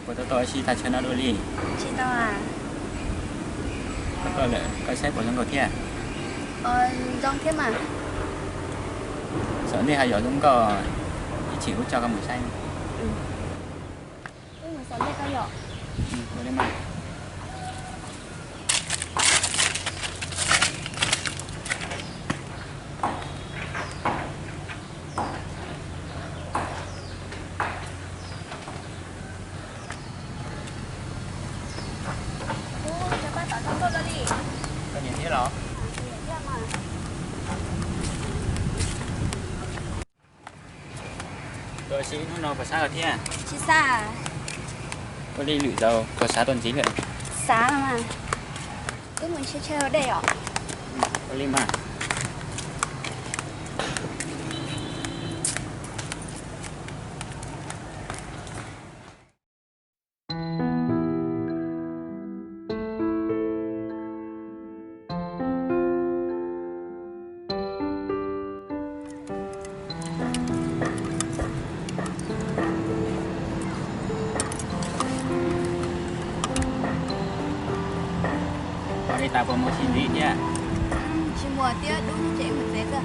Puas tau tau ua si tag chaw no dua li? Tsis tau a. Koj tuaj lawm koj saib puas zoo nkauj thiab? Zoo thiab mas. Xav nej ho yog zoo nkauj, ib chim kuv coj koj mus saib. Wb mus xav nej koj yom. Ua li mas. Koj nyiam thiab los? Tuaj ua si hnub no puas xav koj thiab? Tsis xav. Ua li lwm zaus koj xav tuaj ntxiv lawm? Xav mas. Wb mus ntshe chaw dej os. Ua li mas. Ua li tas puas mus ua si ntxiv thiab? Tsis mus thiab, dub ces mus tsev xwb.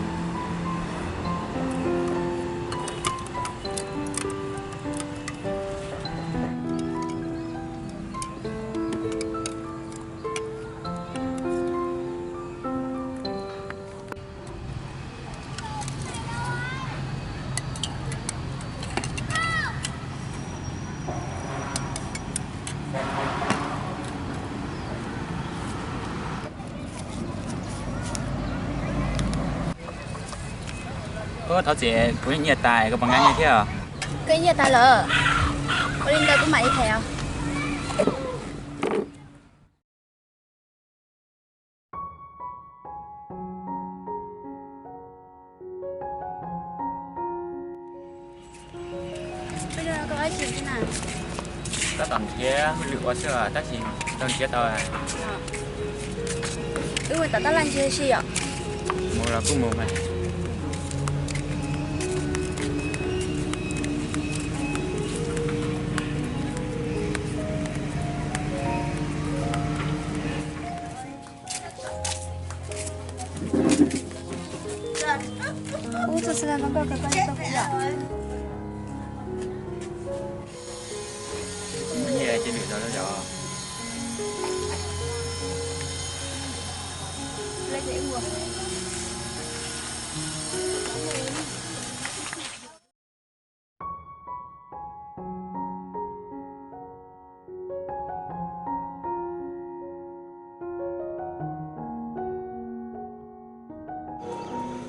Ub, thov txim, kuv nyiaj tas, koj puas nqa nyiaj thiab? Koj nyiaj tas lawm, ua li ntawd kuv mam li them os. Tab tom nrhiav hauj lwm ua xwb, tab sis tau nrhiav tau. Wb mus tom tab laj ntsia si yom. Mus los kuj mus mas. Ub, txoj xab laj no nkauj kawg, koj yuav tau kuv yom? Nyiaj ces lwm zaus yom.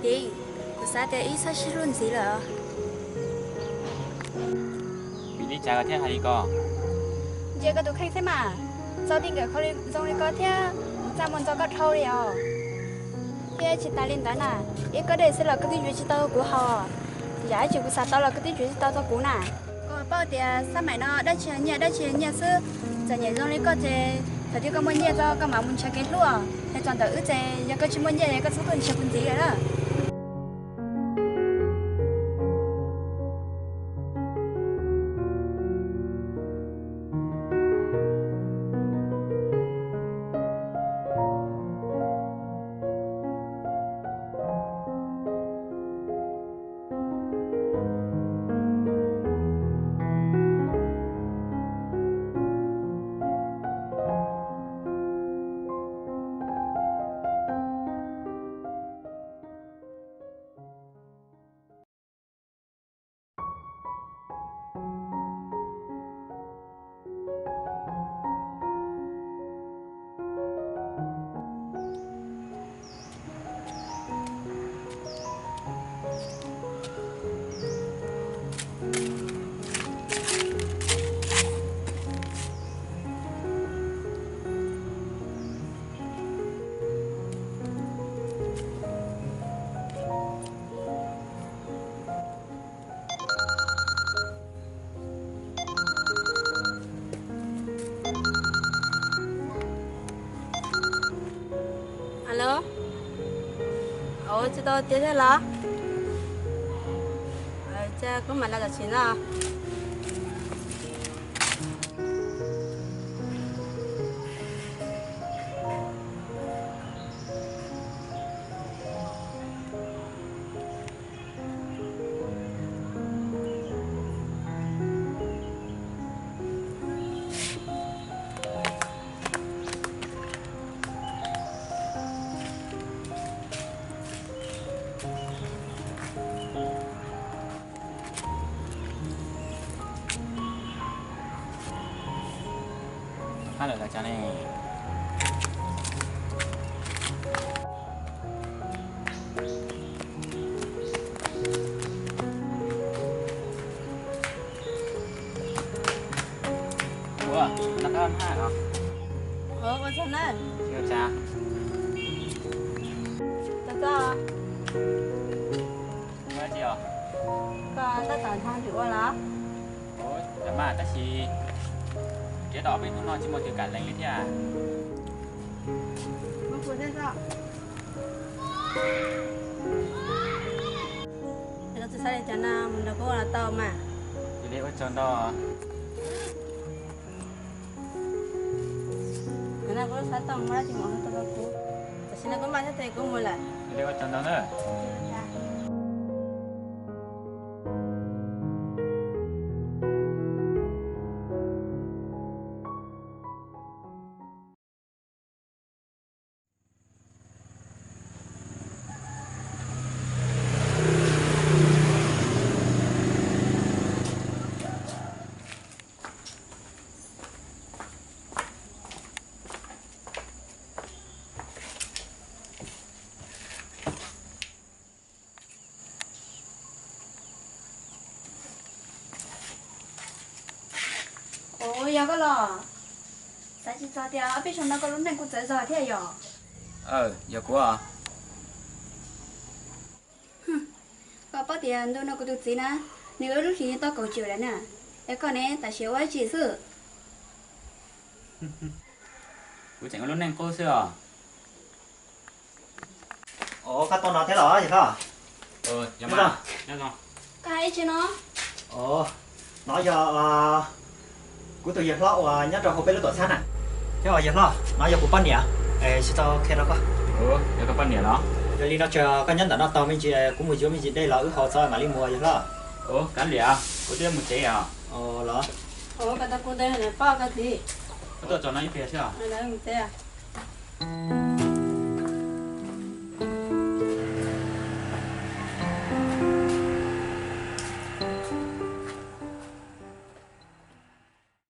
Tij, kuv xav tias ib txhob sib hlub ntxiv lawm. Vim li cas koj thiaj hais li ko? Ntsia koj tus kheej xwb mas, txog tij nkawm zoo li koj thiab, txaj muag ntxo koj dhau li os. Thiab tsis tas li ntawd na, ib koj dej xwb los koj twb yuav tsis tau kuv haus, yam dab tsi kuv xav tau los koj twb yuav tsis tau tau kuv na. Koj paub tias xab maim no dab tsi yog nyiaj, dab tsi yog nyiaj xwb. Txom nyem zoo li koj ces thaum twg koj muaj nyiaj tso koj mam mus nrhiav kev hlub os. Yog txog ntawm wb ces yog koj tsis muaj nyiaj es koj txhob tuaj nrhiav kuv ntxiv lawm na. Alo, ua tsis tau tiav thiab los? Ces kuv mam los tam sim no. Hab lawm los cas ne? Ua, noj qab haj los? Ua tsaug na. Ua tsaug. Txog txog. Ua dab tsi os? Koj tab tom nrog Hwm ua los? Ua, mas tab sis kev tos peb hnub no tsis muaj tus kam lees li thiab. Koj tsis xav li cas no mus nrog kuv ua los tau mas. Cia li ua tsaug ntau. Hnub no kuv lub xov tooj muaj dab tsi mus rau kuv, tam sim no kuv npaj xyab tes kuv mus lawm. Cia li ua tsaug ntau na. Ua, yog koj los? Xav tsis txog tias ob peb xyoos no koj lub neej kuj txawv zog thiab yom. Aw, yog kuv os. Koj paub tias ntu no kuv tus txiv na, nws ua lub hlis tau kaum tsawm lawm na, es koj ne tam sim ua dab tsi xwb? Kuv tseem ua lub neej qub xwb os. Ov, koj tuaj no thiab los yawg hlob? Koj hais dab tsi no? Ov, no yog kuv tus yawg hlob uas nyob rau hauv peb lub tuam txhab na. Thiab os yawg hlob, no yog kuv poj niam, tsis tau qhia rau koj. Yog koj poj niam los? Yog li no ces koj nyob ntawm no tos me ntsis, kuv mus yuav me ntsis dej los wb haus tso mam li mus yawg hlob. Kav liam, kuv twb mus tsev os. Los. Koj tuaj tso no ib pliag xwb os.